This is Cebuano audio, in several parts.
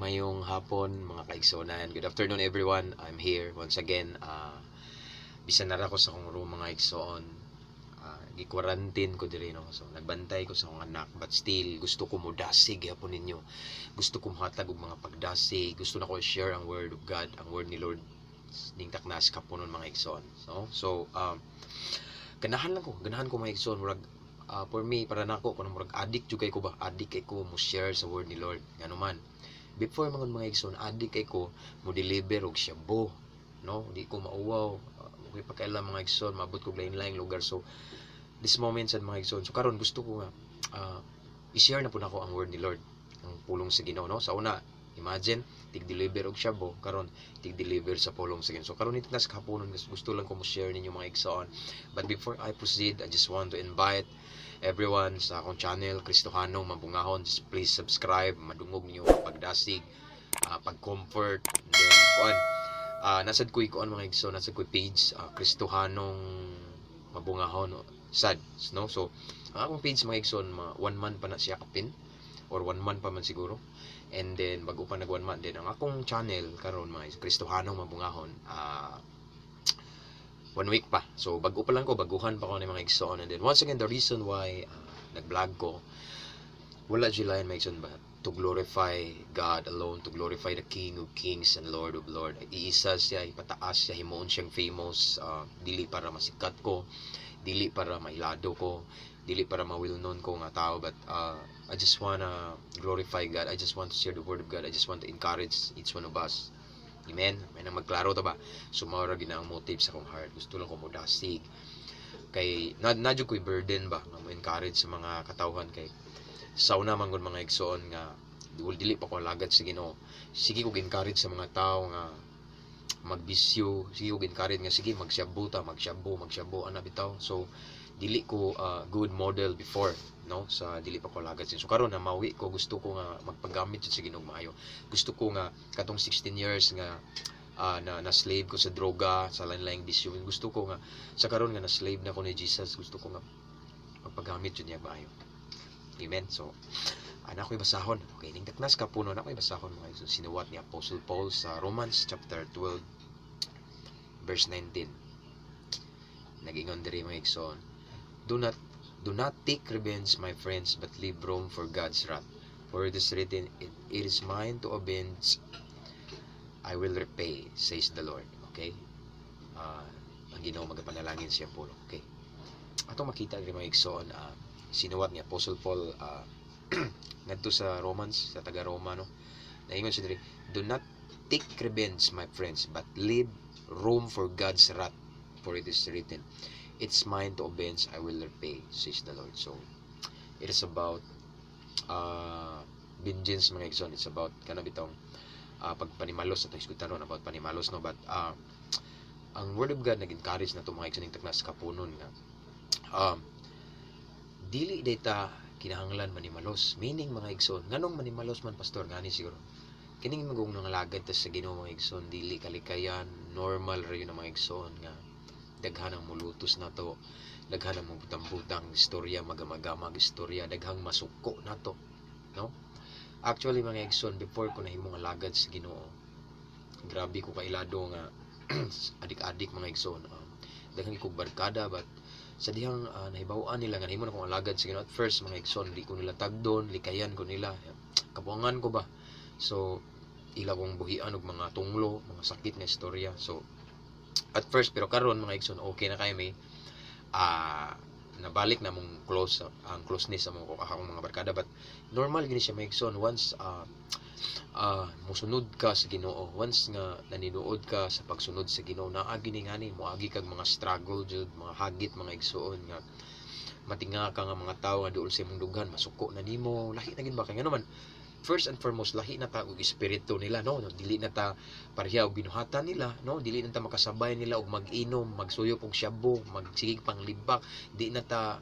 Mayong hapon, mga kaigsuonan. Good afternoon, everyone. I'm here once again. Bisan nara ko sa akong room, mga igsoon. Gi-quarantine ko diri, no. So nagbantay ko sa akong anak, but still gusto ko modasig gyapon ninyo. Gusto ko mohatag og mga pagdasig. Gusto na ko i-share ang word of God, ang word ni Lord ning taknas kapunon, mga igsoon. So ganahan lang ko, ganahan ko, mga igsoon, murag for me, para nako kuno murag addict jud kay ko ba, addict kay ko mo share sa word ni Lord. Ngano man before mga igsoon, addict kay ko mo deliver og shabu, no? Di ko mauwaw, okay pakailan, mga igsoon, maabot ko lain-laing lugar. So this moment sad, mga igsoon, so karon gusto ko nga i-share na pud nako ang word ni Lord, ang pulong sa Ginoo, no? Sa una, imagine, tig-deliver og shabu, karon tig-deliver sa pulong sa Ginoo. So karon ito nas kahaponon, gusto lang ko mo share ninyo, mga igsoon. But before I proceed, I just want to invite everyone sa akong channel, Kristohanong Mabungahon. Just please subscribe, madungog niyo ang pagdasig, pag-comfort, and then kuan, nasad ko'y kuan, mga igsoon, nasad ko'y page, Kristohanong Mabungahon sad, no? So ang akong page, mga igsoon, mga one month pa na siya kapin or one month pa man siguro, and then bago pa nag one month din ang akong channel karon, mga Kristohanong Mabungahon, one week pa. So bago pa lang ko, baguhan pa ko ni, mga igsoon. And then once again, the reason why nag-vlog ko, wala jud lain, mga igsoon, ba to glorify God alone, to glorify the King of Kings and Lord of Lord. Iisa siya, ipataas siya, himuon siyang famous, dili para masikat ko, dili para mailado ko, dili para ma-well known ko nga tao, but I just wanna glorify God. I just want to share the word of God. I just want to encourage each one of us. Amen. May nang magklaro ta ba? So mao ra gina ang motive sa akong heart. Gusto lang ko modasig. Kay na jud ko'y burden ba nga mo encourage sa mga katawhan, kay sa una man gud, mga igsoon, nga dili pa ko alagad sa Ginoo. Sige ko encourage sa mga tao nga magbisyo, sige ko encourage nga sige magsyabo ta, magsyabo, magsyabo ana bitaw. So dili ko good model before, no, sa dili pa ko alagad sa. So karon na mawi ko, gusto ko nga magpaggamit jud sa Ginoo maayo. Gusto ko nga katong 16 years nga na slave ko sa droga, sa lain-laing bisyo. Gusto ko nga sa karon nga na slave na ko ni Jesus, gusto ko nga magpagamit jud niya maayo. Amen. So ana ko'y basahon. Okay, ning taknas kapuno na ko'y basahon, mga igsoon, sinuwat ni Apostle Paul sa Romans chapter 12 verse 19. Nag-ingon diri, mga igsoon, Do not take revenge, my friends, but leave room for God's wrath. For it is written, it is mine to avenge, I will repay, says the Lord." Okay? Ang Ginoo magapanalangin siya pulong. Okay? Atong makita diri, mga igsoon, sinuwat ni Apostle Paul ngadto sa Romans, sa taga Roma, no. Naingon siya diri, "Do not take revenge, my friends, but leave room for God's wrath, for it is written, it's mine to avenge, I will repay, says the Lord." So, it is about vengeance, mga igsoon. It's about kana bitong pagpanimalos atong hisgutan ron about panimalos, no? But ang word of God nag-encourage na to, mga igsoon, ning taknas kapunon nga dili data kinahanglan manimalos. Meaning, mga igsoon, nganong manimalos man, pastor? Ngani siguro kining magong nangalagad ta sa Ginoo, mga igsoon, dili kalikayan, normal ra yun ang mga igsoon nga daghan ang mulutos nato, daghan ang mabutang-butang istorya, magamagamag istorya, daghang masuko nato, no? Actually, mga igsoon, before ko nahimong alagad sa Ginoo, grabe ko kailado nga adik-adik, mga igsoon. Daghan kog barkada, but sa dihang nahibaw-an nila nga nahimo na kong alagad sa Ginoo, at first, mga igsoon, di ko nila tagdon, likayan ko nila, kabuangan ko ba. So ila kong buhian og mga tunglo, mga sakit nga istorya. So at first, pero karon, mga igsoon, okay na kay may nabalik na mong close ang closeness sa mga akong mga barkada. But normal gini siya, mga igsoon, once musunod ka sa Ginoo, once nga naninuod ka sa pagsunod sa Ginoo, naa gini ngani moagi kag mga struggle jud, mga hagit, mga igsoon, nga matinga ka nga mga tawo nga duol sa imong dughan masuko na nimo. Lahi na gid ba kay ngano man, first and foremost, lahi na ta og espiritu nila, no? Dili na ta pareha og binuhatan nila, no? Dili na ta makasabay nila og mag-inom, magsuyop og shabu, magsigig panglibak. Di na ta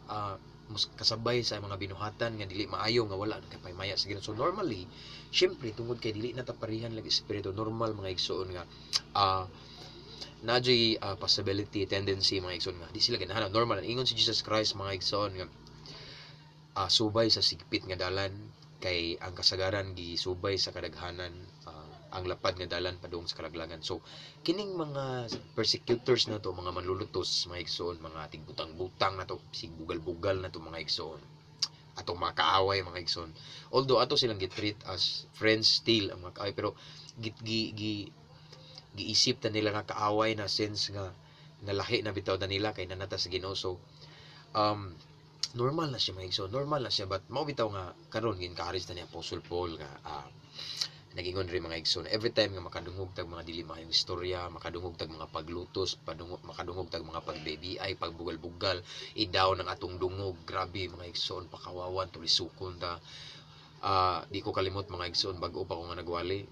kasabay sa mga binuhatan nga dili maayo, nga wala nakapaymaya sa Ginoo. So normally, syempre, tungod kay dili na ta parehan lag espiritu, normal, mga igsoon, nga naa juy possibility, tendency, mga igsoon, nga di sila ganahan. Normal. Ingon si Jesus Christ, mga igsoon, nga subay sa sigpit nga dalan. Kay ang kasagaran gisubay sa kadaghanan ang lapad nga dalan padung sa kalaglagan. So kining mga persecutors na to, mga manlulutos, mga igsoon, mga tigbutang-butang na to, sigbugal-bugal na to, mga igsoon, atong mga kaaway, mga igsoon. Although ato silang gitreat as friends still ang mga kaaway, pero gi, gi, gi giisip ta nila nga kaaway na sense nga nalahi na bitaw na nila kay nanata sa Ginoo. So normal na siya, mga igsoon, normal na siya. But mao bitaw nga karon gi-encourage na ni Apostle Paul nga nagingon rin, mga igsoon, every time nga makadungog tag mga dili maayong istorya, makadungog tag mga paglutos, padungog, makadungog tag mga pagbaby ay pagbugal-bugal, i-down ang atong dungog. Grabe, mga igsoon, pakawawan, tulisukon ta. Di ko kalimot, mga igsoon, bag-o pa ko nga nagwali.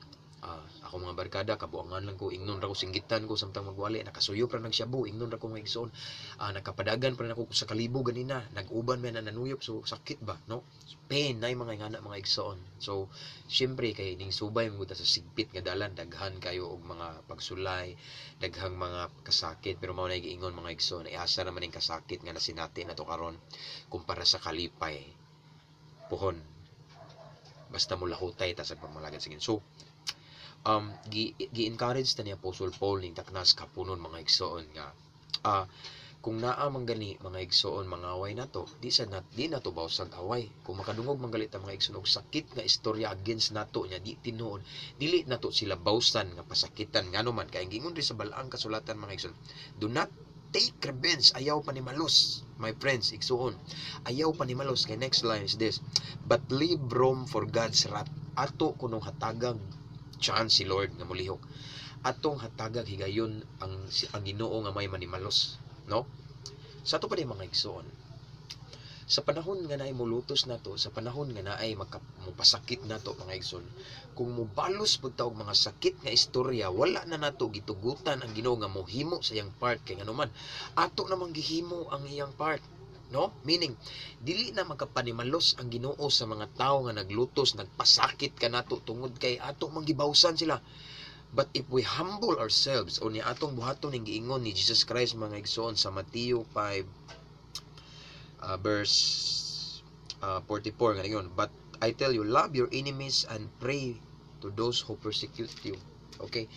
Ako mga barkada kabuangan lang ko, ingnon ra ko, singgitan ko samtang magwali, nakasuyop ra nagshabu, ingnon ra ko, mga igsoon, nakapadagan pa na ako sa kalibo ganina, nag-uban man na nanuyop. So sakit ba, no? Pain na mga ingana, mga igsoon. So syempre kay ning subay mo sa sigpit nga dalan, daghan kayo og mga pagsulay, daghang mga kasakit, pero mao na giingon, mga igsoon, iasa naman ning kasakit nga nasinati nato karon kumpara sa kalipay puhon basta mo lahutay ta sa pagmalagad sa Ginoo. So gi gi-encourage ta ni Apostle Paul ning taknas kapunon, mga igsoon, nga kung naa man gani, mga igsoon, mangaway nato, di sa nat di nato bawsag away. Kung makadungog man gali ta, mga igsoon, og sakit nga istorya against nato nya di tinuod, dili nato sila bawsan nga pasakitan. Ngano man? Kay ang giingon rin sa balaang kasulatan, mga igsoon, do not take revenge. Ayaw panimalos, my friends, igsoon, ayaw panimalos. Kay next line is this: "But leave room for God's wrath." Ato kunong hatagag chance si Lord nga molihok, atong hatagag higayon ang Ginoo nga may manimalos, no? Sa ato pa din, mga igsoon, sa panahon nga naay molutos nato, sa panahon nga naay mopasakit nato, mga igsoon, kung mobalos pud ta og mga sakit nga istorya, wala na nato gitugutan ang Ginoo nga mohimo sa iyang part. Kay ngano man, ato namang gihimo ang iyang part, no? Meaning dili na makapanimalos ang Ginoo sa mga tawo nga naglutos, nagpasakit kanato, tungod kay ato mang gibawsan sila. But if we humble ourselves o ni atong buhaton ning giingon ni Jesus Christ, mga igsoon, sa Matthew 5 verse 44 nga ingon, "But I tell you, love your enemies and pray to those who persecute you." Okay,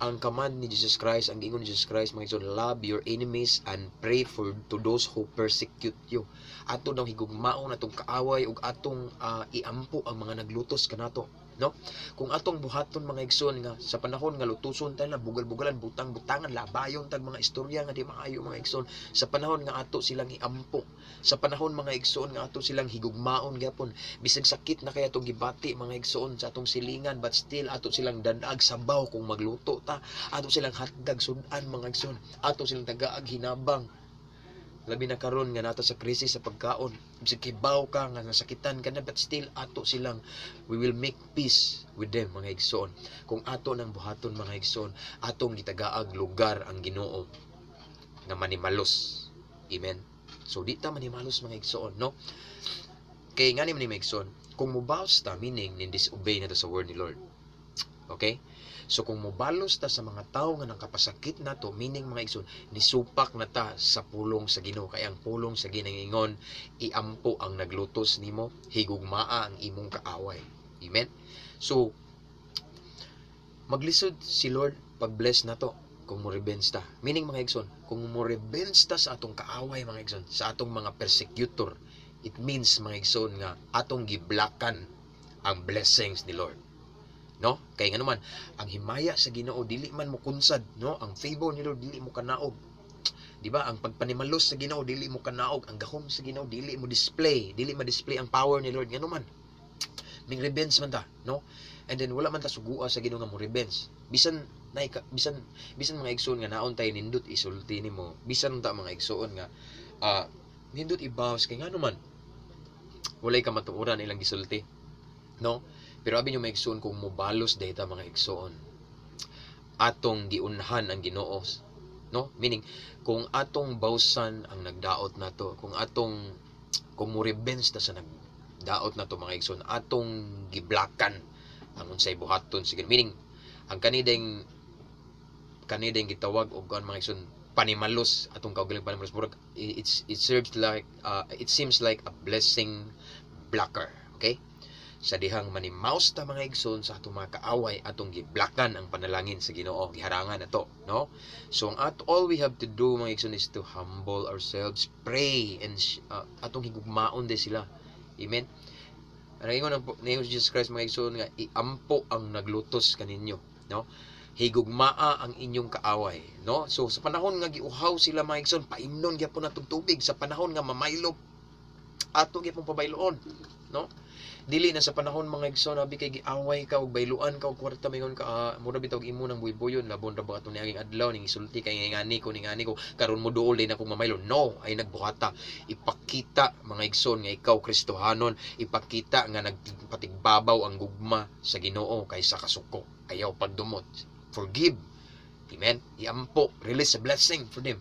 ang command ni Jesus Christ, ang giingon ni Jesus Christ, mga igsoon, love your enemies and pray for to those who persecute you. Ato daw higugmaon atong kaaway ug atong iampo ang mga naglutos kanato, no? Kung atong buhaton, mga igsoon, nga sa panahon nga lutuson ta na, bugal-bugalan, butang-butangan, labayon tag mga istorya nga di maayo, mga igsoon, sa panahon nga ato silang iampo, sa panahon, mga igsoon, nga ato silang higugmaon gyapon bisag sakit na kay atong gibati, mga igsoon, sa atong silingan, but still ato silang dan-ag sabaw kung magluto ta, ato silang hatdag sud-an, mga igsoon, ato silang tagaag hinabang, labi na karon nga nata sa krisis sa pagkaon, bisag kibaw ka nga nasakitan ka na, but still ato silang, we will make peace with them, mga igsoon. Kung ato nang buhaton, mga igsoon, atong gitagaag lugar ang Ginoo nga manimalos. Amen. So di ta manimalos, mga igsoon, no? Kay ngani man ni, mga igsoon, kung mubalos ta, meaning nin disobey na ta sa word ni Lord. Okay? So kung mobalos ta sa mga tao nga nakapasakit nato, meaning, mga igsoon, nisupak na ta sa pulong sa Ginoo. Kay ang pulong sa Ginoo ingon, iampo ang naglutos nimo, higugmaa ang imong kaaway. Amen. So maglisod si Lord pag-bless nato kung mo revenge ta. Meaning, mga igsoon, kung mo revenge ta sa atong kaaway, mga igsoon, sa atong mga persecutor, it means, mga igsoon, nga atong giblakan ang blessings ni Lord, no? Kay ngano man, ang himaya sa Ginoo dili man mo kunsad, no? Ang favor ni Lord dili mo kanaog. Di ba? Ang pagpanimalos sa Ginoo dili mo kanaog, ang gahom sa Ginoo dili mo display, dili ma-display ang power ni Lord. Ngano man, ning revenge man ta, no? And then wala man ta sugua sa Ginoo nga mo revenge. Bisan nay bisan bisan, mga igsoon, nga naon tay nindot isulti nimo, bisan ta, mga igsoon, nga nindot ibaws, kay ngano man, walay kamatuoran ilang gisulti, no? Pero abi nyo, mga igsoon, kung mobalos data, mga igsoon, atong giunhan ang Ginoo, no? Meaning kung atong bawsan ang nagdaot nato, kung mo revenge ta sa nagdaot nato, mga igsoon, atong giblakan ang unsay buhaton sa Ginoo. Meaning ang kanideng gitawag og kuan, mga igsoon, panimalos, atong kaugaling panimalos, murag it serves like it seems like a blessing blocker. Okay? Sa dihang manimaos ta, mga igsoon, sa atong mga kaaway, atong giblakan ang panalangin sa Ginoo, giharangan nato, no? So ang at all we have to do, mga igsoon, is to humble ourselves, pray and atong higugmaon de sila. Amen. Ang ingon ang ni Jesus Christ, mga igsoon, nga iampo ang naglutos kaninyo, no? Higugmaa ang inyong kaaway, no? So sa panahon nga giuhaw sila, mga igsoon, paimnon gyapon natong tubig. Sa panahon nga mamaylo, ato gyapon pabayloon, no? Dili na sa panahon, mga igsoon, abi kay giaway ka ug bayluan ka og kwarta, mingon ka, ah, mura bitaw imo nang buybuyon, labon ra ba atong niaging adlaw ning isulti kay ngani ko ning ngani ko, karon mo duol din akong mamaylo. No, ay nagbuhata. Ipakita, mga igsoon, nga ikaw Kristohanon. Ipakita nga nagpatigbabaw ang gugma sa Ginoo kaysa kasuko. Ayaw pagdumot, forgive. Amen. Iampo, release a blessing for them.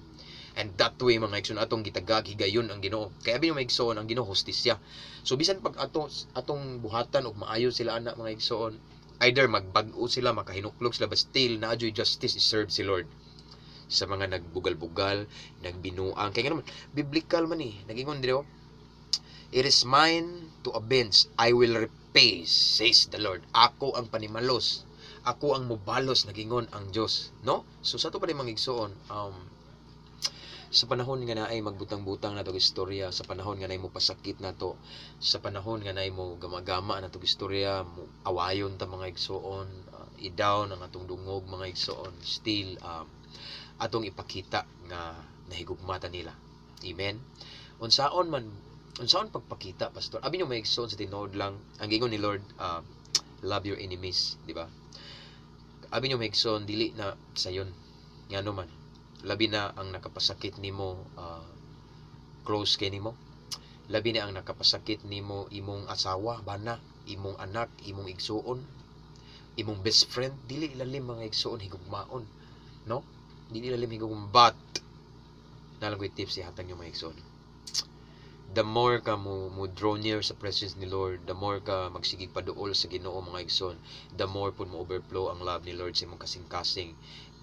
And that way, mga igsoon, atong gitagag higayon ang Ginoo. Kay abi mga igsoon, ang Ginoo hustisya. So bisan pag ato atong buhatan og maayo sila ana, mga igsoon, either magbag-o sila, makahinuklog sila, but still naa juy justice is served si Lord sa mga nagbugal-bugal, nagbinuang. Kay nga naman, biblical man eh. Nagingon diri, oh, "It is mine to avenge, I will repay, says the Lord." Ako ang panimalos. Ako ang mubalos, nagingon ang Dios, no? So sa ato pa rin, mga igsoon, sa panahon nga naay magbutang-butang nato istorya, sa panahon nga naay mo pasakit nato, sa panahon nga naay mo gamagama nato istorya, mo awayon ta, mga igsoon, i-down ang atong dungog, mga igsoon, still atong ipakita nga nahigugma ta nila. Amen. Unsaon man, unsaon pagpakita, pastor? Abi nyo, mga igsoon, sa tinuod lang, ang gingon ni Lord, "Love your enemies," di ba? Abi nyo, mga igsoon, dili na sayon. Ngano man, labi na ang nakapasakit nimo, close kay nimo, labi na ang nakapasakit nimo imong asawa, bana, imong anak, imong igsuon, imong best friend. Dili ilalim, mga igsuon, higugmaon, no? Dili ilalim higugmaon, but nalang ko'y tips ihatag nyo, mga igsuon. The more ka mo draw near sa presence ni Lord, the more ka magsigig paduol sa Ginoo, mga igsoon, the more pud mo overflow ang love ni Lord sa imong kasing-kasing.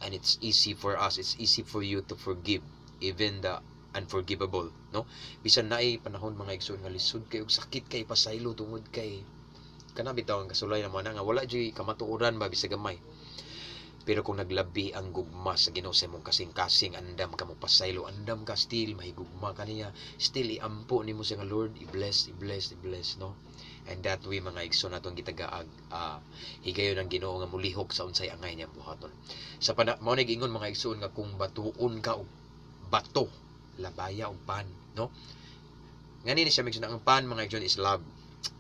And it's easy for us, it's easy for you to forgive even the unforgivable, no? Bisan naay panahon, mga igsoon, nga lisod kay ug sakit kay pasaylo tungod kay kana bitaw ang kasulay na na nga wala juy kamatuoran ba bisag gamay. Pero kung naglabi ang gugma sa Ginoo sa imong kasing-kasing, andam ka mo pasaylo, andam ka still mahigugma kaniya, still iampo nimo siya nga, "Lord, i-bless, i-bless, i-bless," no? And that way, mga igsoon, atong gitagaag higayon ang Ginoo nga mulihok sa unsay angay niya buhaton. Sa pana mao ni giingon, mga igsoon, nga kung batuon ka og bato, labaya og pan, no? Ngani ni siya, mga igsoon, ang pan, mga igsoon, is love,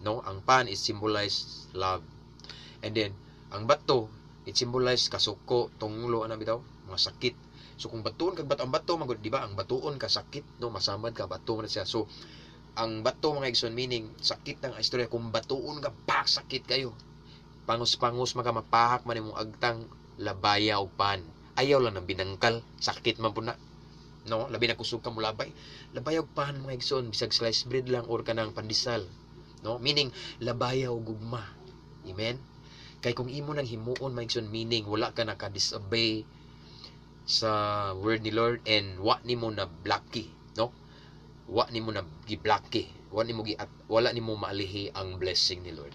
no? Ang pan is symbolize love. And then ang bato, it symbolize kasuko, tunglo, ana bitaw, mga sakit. So kung batuon kag bato, ang bato magud, di ba? Ang batuon ka sakit, no? Masamad ka, bato man siya. So ang bato, mga igsoon, meaning sakit ng istorya. Kung batuon ka, pak, sakit kayo. Pangos-pangos maka mapahak man imong agtang, labaya og pan. Ayaw lang ng binangkal, sakit man pud na. No, labi na kusog ka mulabay. Labaya og pan, mga igsoon, bisag slice bread lang or kanang pandesal. No? Meaning labaya og gugma. Amen. Kay kung imo nang himuon, mga igsoon, meaning wala ka naka-disobey sa word ni Lord and wa nimo na blaki, no? Wa nimo na giblaki, wa nimo gi wala nimo maalihi ang blessing ni Lord.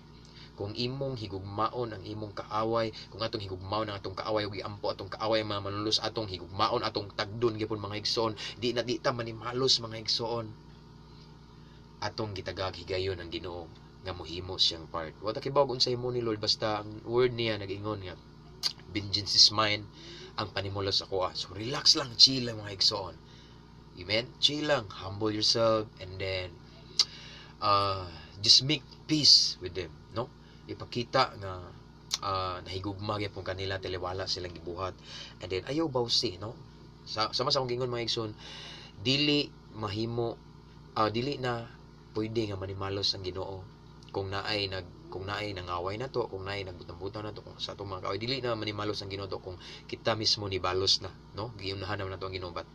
Kung imong higugmaon ang imong kaaway, kung atong higugmaon ang atong kaaway ug iampo atong kaaway, mga manulos, atong higugmaon, atong tagdon gyapon, mga igsoon, di na di ta manimalos, mga igsoon. Atong gitagag higayon ang Ginoo nga mohimo siyang part. Wa ta kibaw unsay mo ni Lord, basta ang word niya nag-ingon nga "Vengeance is mine," ang panimulos ako ah. So relax lang, chill lang, mga igsoon. Amen? Chill lang, humble yourself and then just make peace with them, no? Ipakita nga nahigugma gyapon kanila, taliwala silang gibuhat. And then ayaw bawsi, no? Sa sama sa akong gingon, mga igsoon, dili mahimo, dili na pwede nga manimalos ang Ginoo kung naay nangaway na to, kung naay nagbutang-butang na to, kung sa atong mga kaaway, dili na manimalos ang Ginoo to kung kita mismo ni balos na, no? Giunahan naman nato ang Ginoo but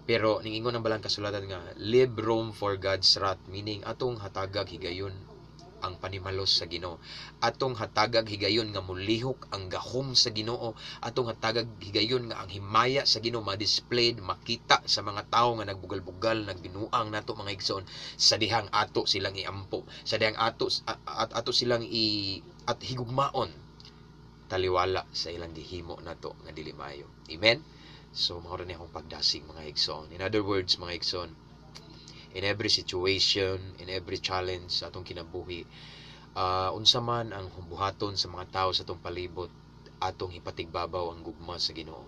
pero ningingon ang balang kasulatan nga leave room for God's wrath, meaning atong hatagag higayon ang panimalos sa Ginoo. Atong hatagag higayon nga mulihok ang gahom sa Ginoo. Atong hatagag higayon nga ang himaya sa Ginoo ma-displayed, makita sa mga tawo nga nagbugal-bugal, nagbinuang nato, mga igsoon, sa dihang ato silang iampo, sa dihang ato silang i at higugmaon taliwala sa ilang gihimo nato nga dili maayo. Amen. So mao ni akong pagdasig, mga igsoon. In other words, mga igsoon, in every situation, in every challenge sa atong kinabuhi, unsa man ang buhaton sa mga tao sa atong palibot, atong ipatigbabaw ang gugma sa Ginoo.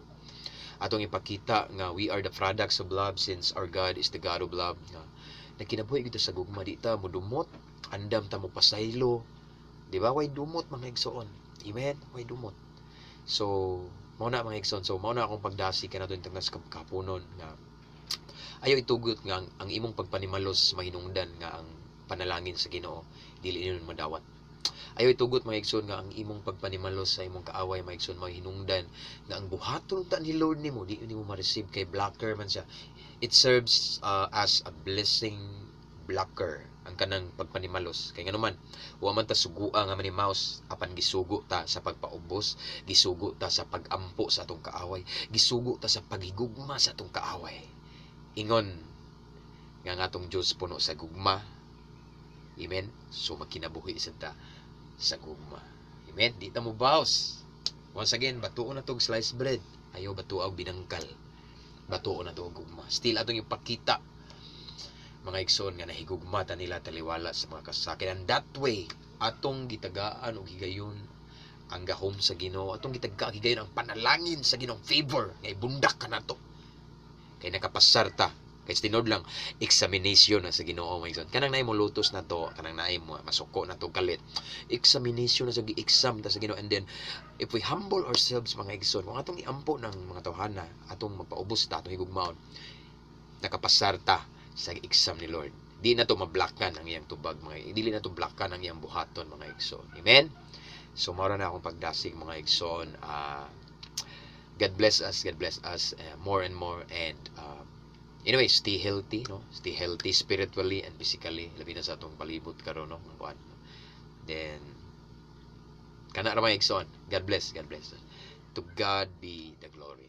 Atong ipakita nga we are the products of love since our God is the God of love. Nga nagkinabuhi kita sa gugma, di ta mudumot, andam ta mo pasaylo. Di ba? Way dumot, mga igsoon. Amen? Way dumot. So, mao na, mga igsoon. So, mao na akong pagdasig kanato intang kapunon nga ayaw itugot nga ang imong pagpanimalos mahinungdan nga ang panalangin sa Ginoo dili ninyo madawat. Ayaw itugot, mga igsoon, nga ang imong pagpanimalos sa imong kaaway, mga igsoon, mahinungdan nga ang buhaton ta ni Lord nimo di nimo ma-receive kay blocker man siya. It serves as a blessing blocker ang kanang pagpanimalos kay nganuman wa man ta sugua nga manimaos, apan gisugo ta sa pagpaubos, gisugo ta sa pagampo sa atong kaaway, gisugo ta sa paghigugma sa atong kaaway, ingon nga ang atong Diyos puno sa gugma. Amen. So magkinabuhi sad ta sa gugma. Amen. Di ta mo baos. Once again, batuon na tog sliced bread, ayaw batuo og binangkal, batuon na to og gugma. Still atong ipakita, mga igsoon, nga nahigugma ta nila taliwala sa mga kasakit, and that way atong gitagaan og higayon ang gahom sa Ginoo, atong gitagaan higayon ang panalangin sa Ginoong favor nga ibundak ka nato kay nakapasar ta, kay tinuod lang examination na sa Ginoo, mga igsoon. Kanang naay mo lutos na to, kanang naay mo masuko na to, kalit, examination na sa gi-exam ta sa Ginoo. And then if we humble ourselves, mga igsoon, kung atong iampo ng mga tawhana, atong magpaubos ta, atong higugmaon, nakapasar ta sa exam ni Lord. Di na to mablockan ang iyang tubag, mga dili na to blockan ang iyang buhaton, mga igsoon. Amen. So mao na akong pagdasig, mga igsoon. God bless us, God bless us more and more, and anyway, stay healthy, no? Stay healthy spiritually and physically, labi na sa atong palibot karon, no? Kung kuan. Then kana ra, mga igsoon. God bless, God bless. To God be the glory.